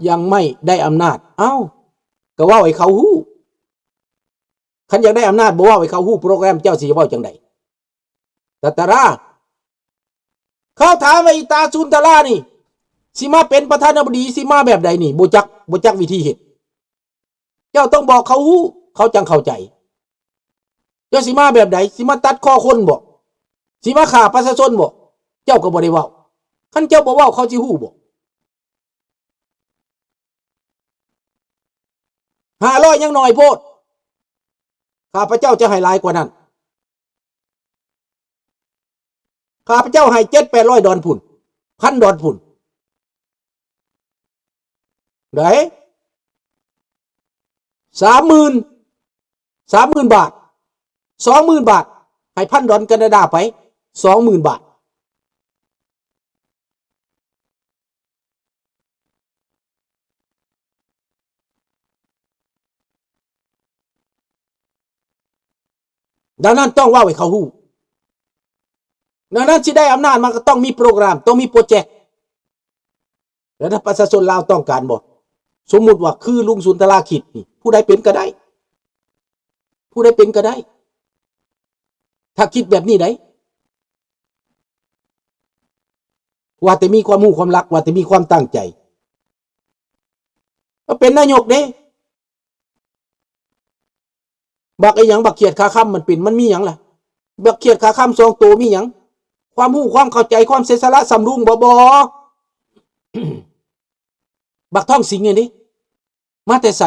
ยังไม่ได้อำนาจ เอ้า ก็เว้าให้เขาฮู้ คันอยากได้อำนาจ บ่เว้าให้เขาฮู้ โปรแกรมเจ้าสิเว้าจั่งใด ตะตะรา เขาถามว่า อีตาสุนทรานี่ สิมาเป็นประธานาธิบดี สิมาแบบใดนี่ บ่จัก บ่จักวิธีเฮ็ด เจ้าต้องบอกเขาฮู้ เขาจั่งเข้าใจ เจ้าสิมาแบบใด สิมาตัดคอคนบ่ สิมาฆ่าประชาชนบ่ เจ้าก็บ่ได้เว้า คันเจ้าบ่เว้า เขาสิฮู้บ่ ห้าร้อยยังน้อยโพด ข้าพเจ้าจะให้หลายกว่านั้น ข้าพเจ้าให้เจ็ดแปดร้อยดอลพุ้น พันดอลพุ้น ได้ สามหมื่น สามหมื่นบาท สองหมื่นบาท ให้พันดอลแคนาดาไป สองหมื่นบาท ดังนั้นต้องเว้าให้เขาฮู้ ดังนั้นสิได้อำนาจมาก็ต้องมีโปรแกรม ต้องมีโปรเจกต์ แล้วถ้าประชาชนลาวต้องการบ่ สมมุติว่าคือลุงสุนทราคิดนี่ ผู้ใดเป็นก็ได้ ผู้ใดเป็นก็ได้ ถ้าคิดแบบนี้ได้ ว่าแต่มีความรู้ความรัก ว่าแต่มีความตั้งใจ ก็เป็นนายกเด้ บักอีหยัง บักเขียดขาคำมันเป็น มันมีหยังล่ะ บักเขียดขาคำสองโตมีหยัง ความรู้ความเข้าใจ ความเสียสละส่ำลุงบ่ บ่ บักทองสิงห์นี่เด้ มาแต่ไส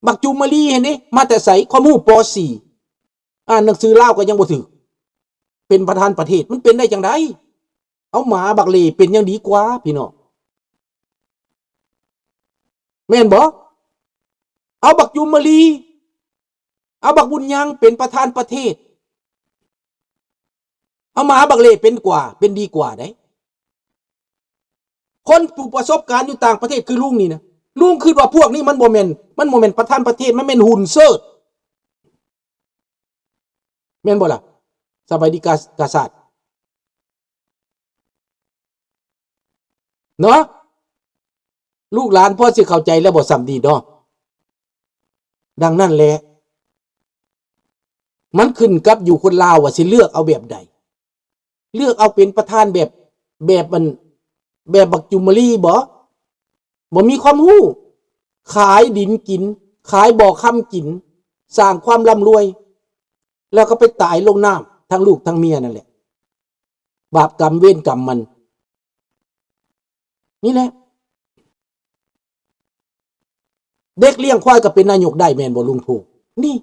บักจุมมาลีหั่นเด้ มาแต่ไส ความรู้ ป.สี่ อ่านหนังสือลาวก็ยังบ่ถืก เป็นประธานประเทศ มันเป็นได้จั่งใด เอาหมาบักเหล่เป็นยังดีกว่า พี่น้อง แม่นบ่ เอาบักจุมมาลี เอาบักบุญยังเป็นประธานประเทศ เอาหมาบักเหล่เป็นกว่า เป็นดีกว่าได๋ คนผู้ประสบการณ์อยู่ต่างประเทศคือลุงนี่นะ ลุงคิดว่าพวกนี้มันบ่แม่น มันบ่แม่นประธานประเทศ มันแม่นหุ่นเชิด แม่นบ่ล่ะ สบายดีกา กาชาด เนาะ ลูกหลานพอสิเข้าใจแล้วบ่ ส่ำนี้เนาะ ดังนั้นแหละ มันขึ้นกับอยู่คนลาวว่าสิเลือกเอาแบบใด เลือกเอาเป็นประธานแบบ แบบมัน แบบบักจุมมาลีบ่ บ่มีความรู้ ขายดินกิน ขายบ่อคำกิน สร้างความร่ำรวย แล้วก็ไปตายลงน้ำ ทั้งลูกทั้งเมียนั่นแหละ บาปกรรมเวรกรรมมัน นี่แหละ เด็กเลี้ยงควายก็เป็นนายกได้แม่นบ่ลุงโพ นี่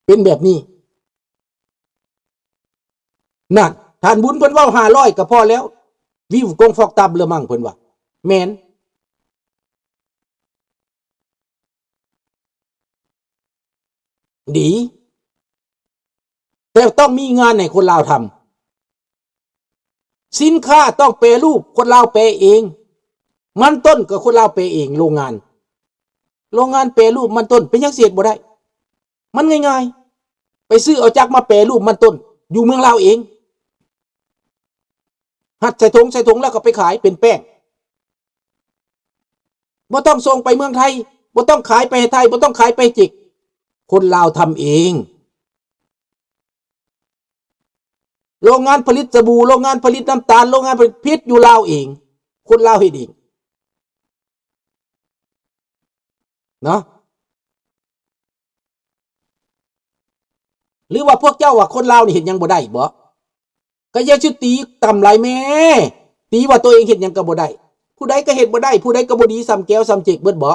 เป็นแบบนี้ นั่น ท่านบุญเพิ่นเว้าห้าร้อยก็พอแล้ว วิวกงฟอกตับเลยมั้งเพิ่นว่า แม่น ดี แต่ต้องมีงานให้คนลาวทำ สินค้าต้องแปรรูป คนลาวแปรเอง มันต้นก็คนลาวแปรเอง โรงงาน โรงงานแปรรูปมันต้น เป็นหยังสิเฮ็ดบ่ได้ มันง่ายๆ ไปซื้อเอาจักรมาแปรรูปมันต้น อยู่เมืองลาวเอง หัดใส่ถุง ใส่ถุงแล้วก็ไปขายเป็นแป้ง บ่ต้องส่งไปเมืองไทย บ่ต้องขายไปให้ไทย บ่ต้องขายไปเจ็ก คนลาวทำเอง โรงงานผลิตสบู่ โรงงานผลิตน้ำตาล โรงงานผลิตพิษอยู่ลาวเอง คนลาวเฮ็ดเอง เนาะ หรือว่าพวกเจ้าว่าคนลาวนี่เฮ็ดหยังบ่ได้บ่ ก็อย่าสิตีต่ำหลายแม่ ตีว่าตัวเองเฮ็ดหยังก็บ่ได้ ผู้ใดก็เฮ็ดบ่ได้ ผู้ใดก็บ่ดีส่ำแก้วส่ำเจ็กเบิดบ่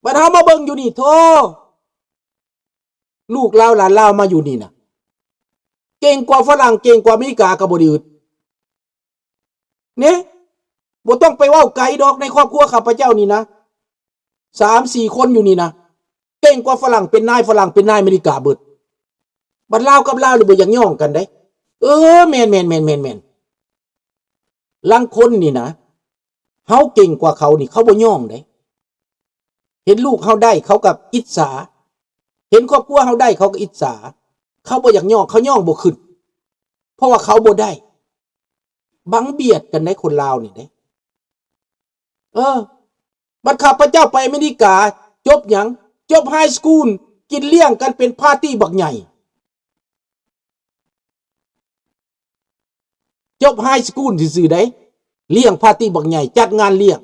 บัดเฮามาเบิ่งอยู่นี่ โธ่ ลูกลาวหลานลาวมาอยู่นี่นะ เก่งกว่าฝรั่ง เก่งกว่าอเมริกาก็บ่ได้อึด เนี่ย บ่ต้องไปเว้าไกลดอก ในครอบครัวข้าพเจ้านี่นะ สามสี่คนอยู่นี่นะ เก่งกว่าฝรั่ง เป็นนายฝรั่ง เป็นนายอเมริกาเบิด บัดลาวกับลาวนี่บ่อยากย่องกันเด้ เออ แม่นๆๆๆๆ ลางคนนี่นะ เฮาเก่งกว่าเขานี่ เขาบ่ย่องเด้ เห็นลูกเฮาได้ เขาก็อิจฉา เห็นครอบครัวเฮาได้ เขาก็อิจฉา เขาบ่อยากย่อง เขาย่องบ่ขึ้น เพราะว่าเขาบ่ได้ ບັງບຽດກັນໄດ໋ ຄົນລາວນີ້ເດ້. ເອີ ບັດຂ້າພະເຈົ້າໄປອາເມລິກາ ຈົບຫຍັງ? ຈົບໄຮສະກູນ ກິນລ້ຽງກັນເປັນປາຕີ້ບັກໃຫຍ່. ຈົບໄຮສະກູນຊື່ໆໃດ໋ ລ້ຽງປາຕີ້ບັກໃຫຍ່ ຈັດງານລ້ຽງ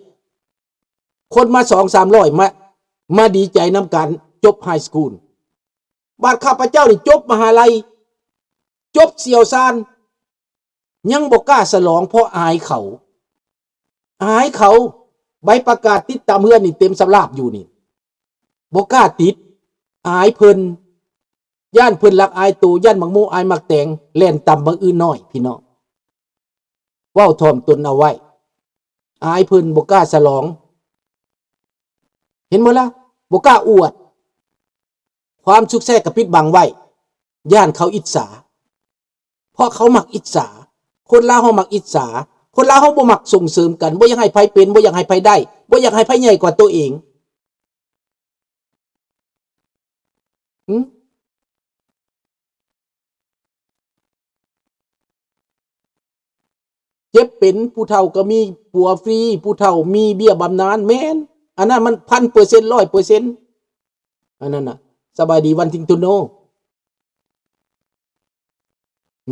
ຄົນມາສອງສາມຮ້ອຍ ມາ ມາດີໃຈນຳກັນ ຈົບໄຮສະກູນ. ບາດຂ້າພະເຈົ້ານີ້ຈົບມະຫາໄລ ຈົບຊ່ຽວຊານ ຍັງບໍ່ກ້າສະຫຼອງ ເພາະອາຍເຂົາ ອາຍເຂົາ. ໃບປະກາດຕິດຕາມເຮືອນນີ້ເຕັມສະຫຼາບຢູ່ນີ້ ບໍ່ກ້າຕິດ ອາຍເພິ່ນ ຢ້ານເພິ່ນລັກອາຍໂຕ ຢ້ານໝາກໂມອາຍໝາກແຕງ ແລ່ນຕຳບັກອຶນ້ອຍ ພີ່ນ້ອງ. ເວົ້າຖ່ອມຕົນເອົາໄວ້ ອາຍເພິ່ນ ບໍ່ກ້າສະຫຼອງ. ເຫັນບໍ່ລະ? ບໍ່ກ້າອວດ ຄວາມສຸກແຊກະປິດບັງໄວ້ ຢ້ານເຂົາອິດສາ ເພາະເຂົາມັກອິດສາ. ຄົນລາວເຮົາມັກອິດສາ ຄົນລາວເຮົາບໍ່ມັກສົ່ງເສີມກັນ ບໍ່ຢາກໃຫ້ໃຜເປັນ ບໍ່ຢາກໃຫ້ໃຜໄດ້ ບໍ່ຢາກໃຫ້ໃຜໃຫຍ່ກວ່າໂຕເອງ. ຫື? ເຈັບເປັນ ຜູ້ເຖົ້າກໍມີປົວຟຣີ ຜູ້ເຖົ້າມີເບ້ຍບຳນານ ແມ່ນ ອັນນັ້ນມັນພັນເປີເຊັນ ຮ້ອຍເປີເຊັນ ອັນນັ້ນນະ. ສະບາຍດີ Wanting to know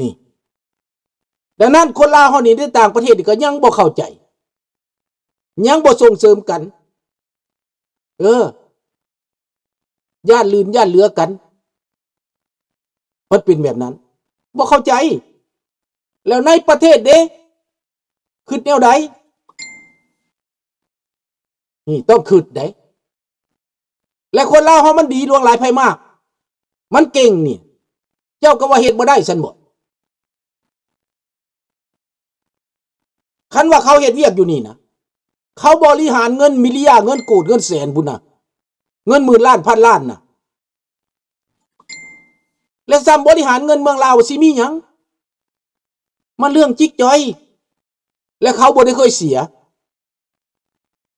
ນີ້. ດັ່ງນັ້ນ ຄົນລາວເຮົານີ້ໃນຕ່າງປະເທດນີ້ກໍຍັງບໍ່ເຂົ້າໃຈ ຍັງບໍ່ສົ່ງເສີມກັນ ເອີ ຢ້ານລື່ນຢ້ານເຫຼືອກັນ ມັນເປັນແບບນັ້ນ ບໍ່ເຂົ້າໃຈ. ແລ້ວໃນປະເທດເດ ຄິດແນວໃດ? ນີ້ຕ້ອງຄິດເດ້. ແລະ ຄົນລາວເຮົາມັນດີຫຼວງຫຼາຍໄພມາກ ມັນເກັ່ງນີ້ ເຈົ້າກໍວ່າເຮັດບໍ່ໄດ້ຊັ້ນບໍ? ຄັນວ່າເຂົາເຮັດວຽກຢູ່ນີ້ນະ ເຂົາບໍລິຫານເງິນມິລຍາ ເງິນໂກດ ເງິນແສນພຸ້ນນະ ເງິນໝື່ນລ້ານພັນລ້ານນະ ແລະ ຊ້ຳບໍລິຫານເງິນເມືອງລາວ ຊິມີຫຍັງ? ມັນເລື່ອງຈິກຈ່ອຍ ແລະ ເຂົາບໍ່ໄດ້ເຄີຍເສຍ.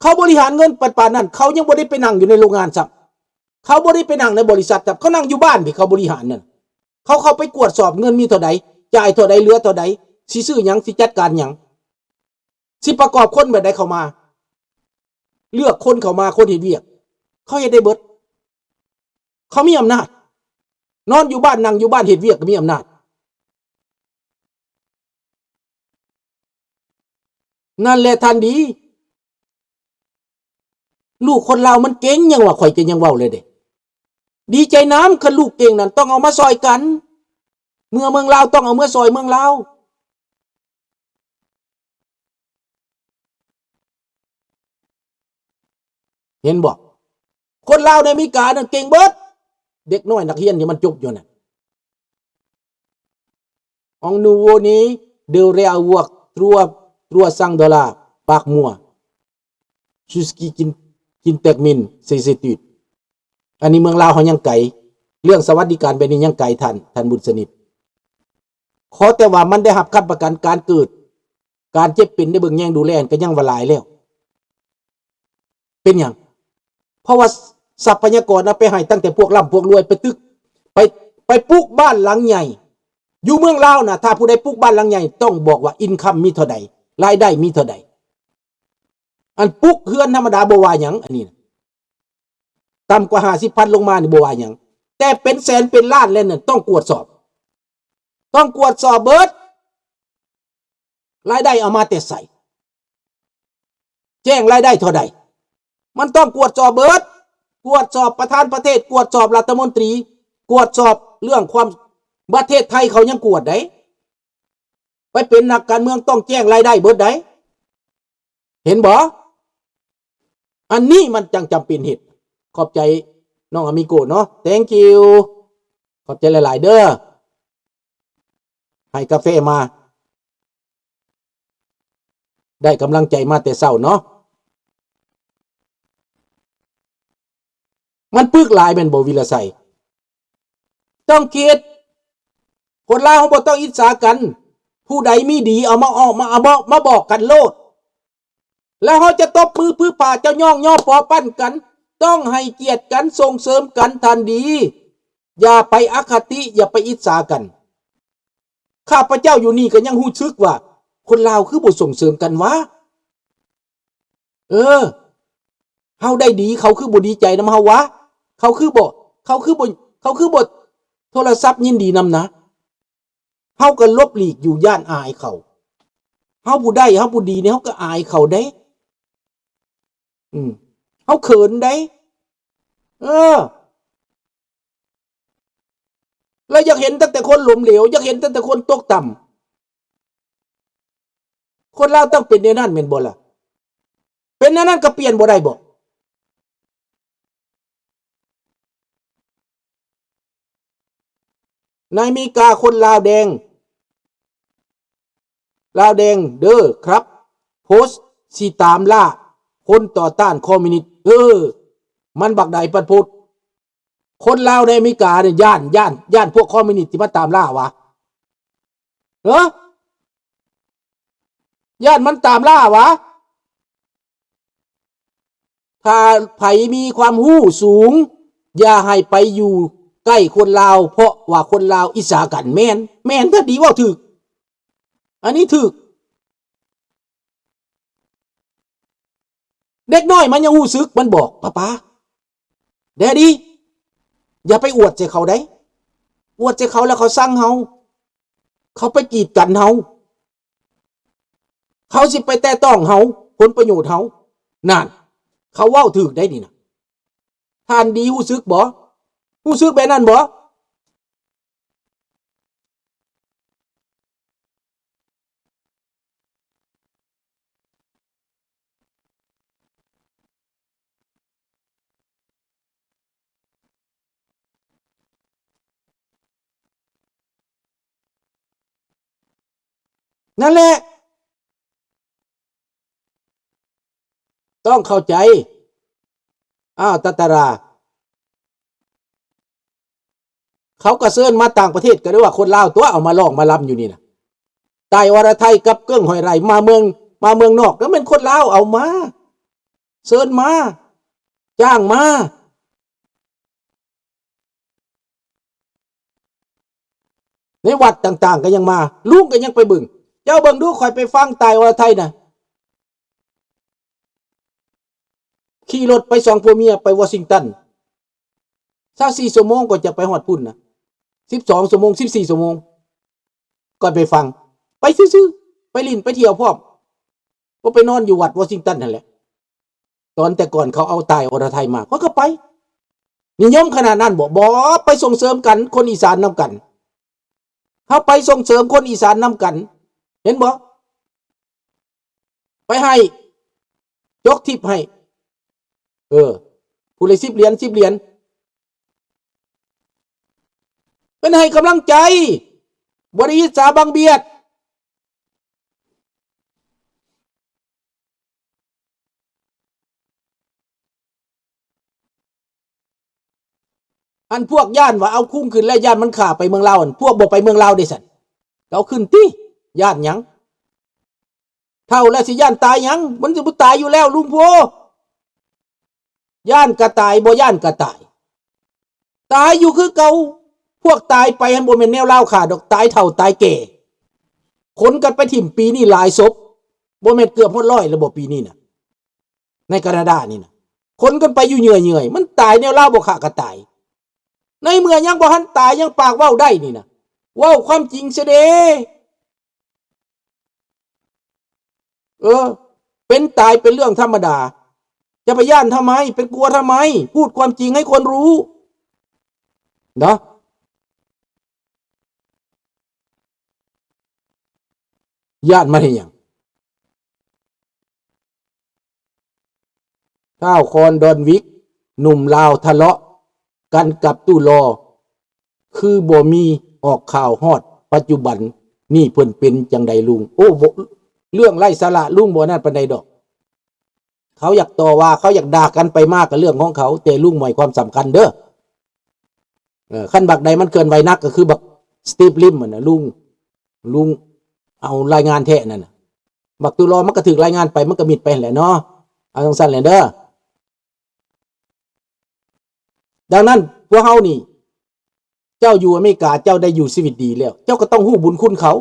ເຂົາບໍລິຫານເງິນປານ ປານນັ້ນ ເຂົາຍັງບໍ່ໄດ້ໄປນັ່ງຢູ່ໃນໂລງງານຊ້ຳ ເຂົາບໍ່ໄດ້ໄປນັ່ງໃນບໍລິສັດຊ້ຳ ເຂົານັ່ງຢູ່ບ້ານທີ່ເຂົາບໍລິຫານນັ້ນ ເຂົາເຂົ້າໄປກວດສອບເງິນມີເທົ່າໃດ ຈ່າຍເທົ່າໃດ ເຫຼືອເທົ່າໃດ ຊິຊື້ຫຍັງ ຊິຈັດການຫຍັງ ຊິປະກອບຄົນແບບໃດເຂົ້າມາ ເລືອກຄົນເຂົ້າມາ ຄົນເຮັດວຽກ ເຂົາເຮັດໄດ້ເບິດ ເຂົາມີອຳນາດ ນອນຢູ່ບ້ານ ນັ່ງຢູ່ບ້ານ ເຮັດວຽກກໍມີອຳນາດ. ນັ້ນແຫຼະທ່ານດີ ລູກຄົນລາວມັນເກັ່ງ ຍັງວ່າ ຂ້ອຍກໍຍັງເວົ້າເລີຍເດ້ ດີໃຈນຳ ຄັນລູກເກັ່ງນັ້ນຕ້ອງເອົາມາຊ່ອຍກັນ ເມືອເມືອງລາວຕ້ອງເອົາເມືອຊ່ອຍເມືອງລາວ ເຫັນບໍ່? ຄົນລາວໃນອາເມລິການັ້ນເກັ່ງເບິດ ເດັກນ້ອຍນັກຮຽນທີ່ມັນຈົບຢູ່ນັ້ນ En Nouveau-Né devrait avoir trois, trois cents dollars par mois jusqu'à qu'il termine ses études. ອັນນີ້ເມືອງລາວເຮົາຍັງໄກ ເລື່ອງສະຫວັດດີການແບບນີ້ຍັງໄກທ່ານ ທ່ານບຸນສະໜິດ. ຂໍແຕ່ວ່າມັນໄດ້ຮັບຄ້ຳປະກັນການເກີດ ການເຈັບເປັນໄດ້ເບິ່ງແຍງດູແລ ກໍຍັງວ່າຫຼາຍແລ້ວ. ເປັນຫຍັງ? ເພາະວ່າຊັບພະຍາກອນເອົາໄປໃຫ້ຕັ້ງແຕ່ພວກລ່ຳພວກລວຍ ໄປຕຶກ ໄປ ໄປປຸກບ້ານຫຼັງໃຫຍ່. ຢູ່ເມືອງລາວນະ ຖ້າຜູ້ໃດປຸກບ້ານຫຼັງໃຫຍ່ ຕ້ອງບອກວ່າອິນຄຳມີເທົ່າໃດ ລາຍໄດ້ມີເທົ່າໃດ. ອັນປຸກເຮືອນທຳມະດາບໍ່ວ່າຫຍັງ ອັນນີ້ນະ ຕ່ຳກວ່າຫ້າສິບພັນລົງມານີ້ບໍ່ວ່າຫຍັງ ແຕ່ເປັນແສນເປັນລ້ານແລ້ວນັ້ນ ຕ້ອງກວດສອບ ຕ້ອງກວດສອບເບິດ ລາຍໄດ້ເອົາມາແຕ່ໃສ ແຈ້ງລາຍໄດ້ເທົ່າໃດ ມັນຕ້ອງກວດສອບເບິດ ກວດສອບປະທານປະເທດ ກວດສອບລັດຖະມົນຕີ ກວດສອບເລື່ອງຄວາມ ປະເທດໄທເຂົາຍັງກວດໄດ໋ ໄປເປັນນັກການເມືອງຕ້ອງແຈ້ງລາຍໄດ້ເບິດໄດ໋ ເຫັນບໍ່? ອັນນີ້ມັນຈັ່ງຈຳເປັນເຮັດ. ຂອບໃຈນ້ອງອາມິໂກເນາະ Thank you ຂອບໃຈຫຼາຍໆເດີ້ ໃຫ້ກາແຟມາ ໄດ້ກຳລັງໃຈມາແຕ່ເຊົ້າເນາະ. ມັນປຶກຫຼາຍແມ່ນບໍ່ ວິລະໄຊ? ຕ້ອງຄິດ ຄົນລາວເຮົາບໍ່ຕ້ອງອິດສາກັນ ຜູ້ໃດມີດີເອົາມາອອກ ມາເອົາ ມາບອກກັນໂລດ ແລ້ວເຮົາຈະຕົບມືປຶບປາ ຈະຍ້ອງຍໍປໍປັ້ນກັນ ຕ້ອງໃຫ້ກຽດກັນ ສົ່ງເສີມກັນ ທ່ານດີ ຢ່າໄປອະຄະຕິ ຢ່າໄປອິດສາກັນ. ຂ້າພະເຈົ້າຢູ່ນີ້ກໍຍັງຮູ້ສຶກວ່າ ຄົນລາວຄືບໍ່ສົ່ງເສີມກັນວະ? ເອີ ເຮົາໄດ້ດີ ເຂົາຄືບໍ່ດີໃຈນຳເຮົາວະ? ເຂົາຄືບໍ່ ເຂົາຄືບໍ່ ເຂົາຄືບໍ່ໂທລະສັບຍິນດີນຳນະ? ເຮົາກໍຫຼົບຫຼີກຢູ່ ຢ້ານອາຍເຂົາ. ເຮົາຜູ້ໄດ້ ເຮົາຜູ້ດີນີ້ ເຮົາກໍອາຍເຂົາເດ້. ອືມ ເຮົາເຂີນເດ້. ເອີ ແລ້ວຢາກເຫັນຕັ້ງແຕ່ຄົນລົ້ມເຫຼວ ຢາກເຫັນຕັ້ງແຕ່ຄົນຕົກຕ່ຳ. ຄົນລາວຕ້ອງເປັນແນວນັ້ນແມ່ນບໍ່ລະ? ເປັນແນວນັ້ນກໍປ່ຽນບໍ່ໄດ້ບໍ? ໃນອາເມລິກາຄົນລາວແດງ ລາວແດງເດີຄັບ ໂພສຊິຕາມລ່າຄົນຕໍ່ຕ້ານຄອມມິວນິດ. ເອີ ມັນບັກໃດປັດໂພດ. ຄົນລາວໃນອາເມລິການີ້ຢ້ານ ຢ້ານ ຢ້ານພວກຄອມມິວນິດຊິມາຕາມລ່າຫວາ? ເອີ ຢ້ານມັນຕາມລ່າຫວາ? ຖ້າໃຜມີຄວາມຮູ້ສູງ ຢ່າໃຫ້ໄປຢູ່ໃກ້ຄົນລາວ ເພາະວ່າຄົນລາວອິດສາກັນ. ແມ່ນ ແມ່ນ ທ່ານດີເວົ້າຖືກ. ອັນນີ້ຖືກ. ເດັກນ້ອຍມັນຍັງຮູ້ສຶກ ມັນບອກ ປ້າໆ ແດດດີ້ ຢ່າໄປອວດໃສ່ເຂົາໃດ. ອວດໃສ່ເຂົາແລ້ວເຂົາຊັງເຮົາ ເຂົາໄປກີດກັນເຮົາ ເຂົາຊິໄປແຕະຕ້ອງເຮົາ ຜົນປະໂຫຍດເຮົາ. ນັ້ນ ເຂົາເວົ້າຖືກໄດ໋ນີ້ນະ. ທ່ານດີຮູ້ສຶກບໍ່? ຮູ້ສຶກແບບນັ້ນບໍ່? ນັ້ນແຫຼະ ຕ້ອງເຂົ້າໃຈ. ອ້າວ ຕາຕາລາ ເຂົາກໍເຊີນມາຕ່າງປະເທດ ກໍເລີຍວ່າຄົນລາວຕົວະ ເອົາມາຮ້ອງມາລຳຢູ່ນີ້ນະ. ຕ່າຍ ອລະໄທ ກັບ ເກິ່ງ ຫອຍໄຣ ມາເມືອງ ມາເມືອງນອກ ກໍແມ່ນຄົນລາວເອົາມາ ເຊີນມາ ຈ້າງມາ. ໃນວັດຕ່າງໆກໍຍັງມາ ລຸງກໍຍັງໄປເບິ່ງ. ເຈົ້າເບິ່ງດູ ຂ້ອຍໄປຟັງຕ່າຍ ອລະໄທນະ ຂີ່ລົດໄປສອງຜົວເມຍໄປວໍຊິງຕັນ ຊາວສີ່ຊົ່ວໂມງກໍຈະໄປຮອດພຸ້ນນະ ສິບສອງຊົ່ວໂມງ ສິບສີ່ຊົ່ວໂມງ ກໍໄປຟັງ ໄປຊື່ໆ ໄປຫຼິ້ນໄປທ່ຽວພ້ອມ ກໍໄປນອນຢູ່ວັດວໍຊິງຕັນຫັ້ນແຫຼະ. ຕອນແຕ່ກ່ອນເຂົາເອົາຕ່າຍ ອລະໄທ ມາ ຂ້ອຍກໍໄປ. ນິຍົມຂະໜາດນັ້ນບໍ? ບໍ່ ໄປສົ່ງເສີມກັນ ຄົນອີສານນຳກັນ. ເຮົາໄປສົ່ງເສີມຄົນອີສານນຳກັນ ເຫັນບໍ່? ໄປໃຫ້ ຈົກທິບໃຫ້ ເອີ ຜູ້ລະສິບຫຼຽນ ສິບຫຼຽນ ເປັນໃຫ້ກຳລັງໃຈ ບໍ່ໄດ້ອິດສາບັງບຽດ. ອັນພວກຢ້ານວ່າເອົາຄຸງຂຶ້ນແລ້ວ ຢ້ານມັນຂ້າໄປເມືອງລາວ ອັນພວກບໍ່ໄປເມືອງລາວເດຊັ້ນ ກໍເອົາຂຶ້ນຕິ ຢ້ານຫຍັງ? ເຖົ້າແລ້ວຊິຢ້ານຕາຍຫຍັງ? ມັນຊິບໍ່ຕາຍຢູ່ແລ້ວ ລຸງໂພ. ຢ້ານກະຕາຍ ບໍ່ຢ້ານກະຕາຍ ຕາຍຢູ່ຄືເກົ່າ. ພວກຕາຍໄປຫັ້ນບໍ່ແມ່ນແນວລາວຂ້າດອກ ຕາຍເຖົ້າຕາຍແກ່ ຂົນກັນໄປຖິ້ມປີນີ້ຫຼາຍສົບ ບໍ່ແມ່ນເກືອບຮອດຮ້ອຍແລ້ວບໍ່ປີນີ້ນະ? ໃນການາດານີ້ນະ ຂົນກັນໄປຢູ່ເຫຍື່ອຍໆ ມັນຕາຍແນວລາວບໍ່ຂ້າກໍຕາຍ. ໃນເມື່ອຍັງບໍ່ທັນຕາຍ ຍັງປາກເວົ້າໄດ້ນີ້ນະ ເວົ້າຄວາມຈິງຊະເດ. ເອີ ເປັນຕາຍເປັນເລື່ອງທຳມະດາ ຈະໄປຢ້ານທຳໄມ? ໄປກົວທຳໄມ? ພູດຄວາມຈິງໃຫ້ຄົນຮູ້ເນາະ. ຢ້ານມັນເຮັດຫຍັງ? ທ້າວຄອນດອນວິກ ໜຸ່ມລາວທະເລາະກັນກັບຕູ້ລໍ ຄືບໍ່ມີອອກຂ່າວຮອດປັດຈຸບັນນີ້ ເພິ່ນເປັນຈັ່ງໃດລຸງ? ໂອ້ ບໍ່ ເລື່ອງໄຮ້ສາລະ ລຸງບໍ່ນັ້ນປານໃດດອກ. ເຂົາຢາກຕໍ່ວ່າ ເຂົາຢາກດ່າກັນໄປມາກໍເລື່ອງຂອງເຂົາ ແຕ່ລຸງບໍ່ໃຫ້ຄວາມສຳຄັນເດີ. ເອີ ຄັນບັກໃດມັນເຄື່ອນໄຫວໜັກ ກໍຄືບັກສະຕີບລິມຫັ້ນນະ ລຸງ ລຸງເອົາລາຍງານແທ້ນັ້ນນະ. ບັກຕຸລໍມັນກໍຖືກລາຍງານໄປ ມັນກໍມິດໄປຫັ້ນແຫຼະເນາະ. ເອົາຈັ່ງຊັ້ນແຫຼະເດີ. ດັ່ງນັ້ນ ພວກເຮົານີ້ ເຈົ້າຢູ່ອາເມລິກາ ເຈົ້າໄດ້ຢູ່ຊີວິດດີແລ້ວ ເຈົ້າກໍຕ້ອງຮູ້ບຸນຄຸນເຂົາ.